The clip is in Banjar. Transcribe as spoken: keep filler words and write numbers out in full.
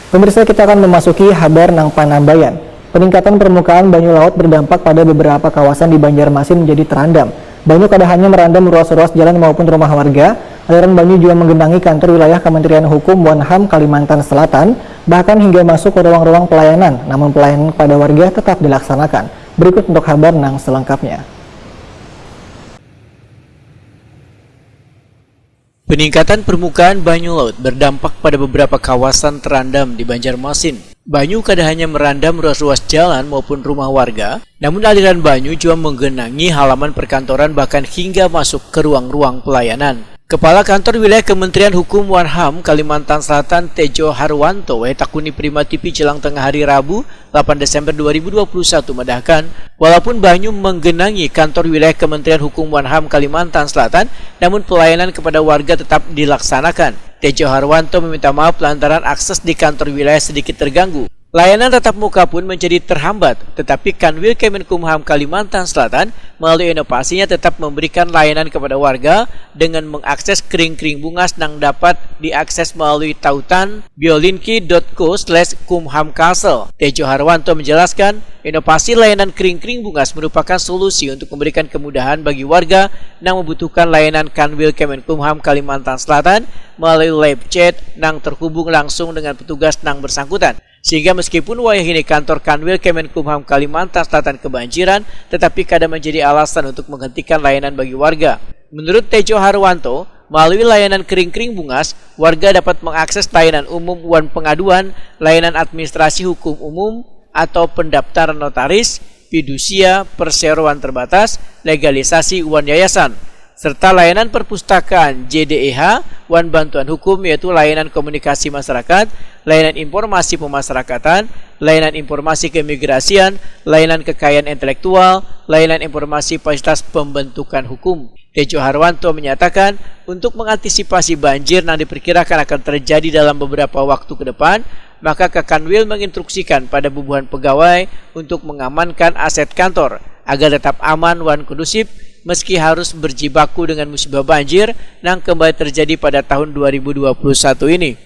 Pemirsa, kita akan memasuki habar nang panambayan. Peningkatan permukaan banyu laut berdampak pada beberapa kawasan di Banjarmasin menjadi terandam. Banyu kada hanya merandam ruas-ruas jalan maupun rumah warga, aliran banyu juga menggenangi kantor wilayah Kementerian Hukum wan HAM Kalimantan Selatan, bahkan hingga masuk ke ruang-ruang pelayanan, namun pelayanan kepada warga tetap dilaksanakan. Berikut untuk habar nang selengkapnya. Peningkatan permukaan banyu laut berdampak pada beberapa kawasan terandam di Banjarmasin. Banyu kada hanya merandam ruas-ruas jalan maupun rumah warga, namun aliran banyu juga menggenangi halaman perkantoran bahkan hingga masuk ke ruang-ruang pelayanan. Kepala Kantor Wilayah Kementerian Hukum wan HAM Kalimantan Selatan Tejo Harwanto wae takuni Prima T V jelang tengah hari Rabu, delapan Desember dua ribu dua puluh satu madahkan, walaupun banyu menggenangi kantor wilayah Kementerian Hukum wan HAM Kalimantan Selatan, namun pelayanan kepada warga tetap dilaksanakan. Tejo Harwanto meminta maaf lantaran akses di kantor wilayah sedikit terganggu. Layanan tatap muka pun menjadi terhambat, tetapi Kanwil Kemenkumham Kalimantan Selatan melalui inovasinya tetap memberikan layanan kepada warga dengan mengakses kering-kering bungas nang dapat diakses melalui tautan biolinki dot co slash kumhamcastle. Tejo Harwanto menjelaskan, inovasi layanan kering-kering bungas merupakan solusi untuk memberikan kemudahan bagi warga nang membutuhkan layanan Kanwil Kemenkumham Kalimantan Selatan melalui live chat nang terhubung langsung dengan petugas nang bersangkutan. Sehingga meskipun wayah ini kantor Kanwil Kemenkumham Kalimantan Selatan kebanjiran, tetapi kada menjadi alasan untuk menghentikan layanan bagi warga. Menurut Tejo Harwanto, melalui layanan kering-kering bungas, warga dapat mengakses layanan umum wan pengaduan, layanan administrasi hukum umum atau pendaftaran notaris, fidusia, perseroan terbatas, legalisasi wan yayasan, serta layanan perpustakaan J D E H wan bantuan hukum, yaitu layanan komunikasi masyarakat, layanan informasi pemasyarakatan, layanan informasi keimigrasian, layanan kekayaan intelektual, layanan informasi fasilitas pembentukan hukum. Tejo Harwanto menyatakan, untuk mengantisipasi banjir yang diperkirakan akan terjadi dalam beberapa waktu ke depan, maka Kakanwil menginstruksikan pada bubuhan pegawai untuk mengamankan aset kantor agar tetap aman wan kondusif meski harus berjibaku dengan musibah banjir yang kembali terjadi pada tahun dua ribu dua puluh satu ini.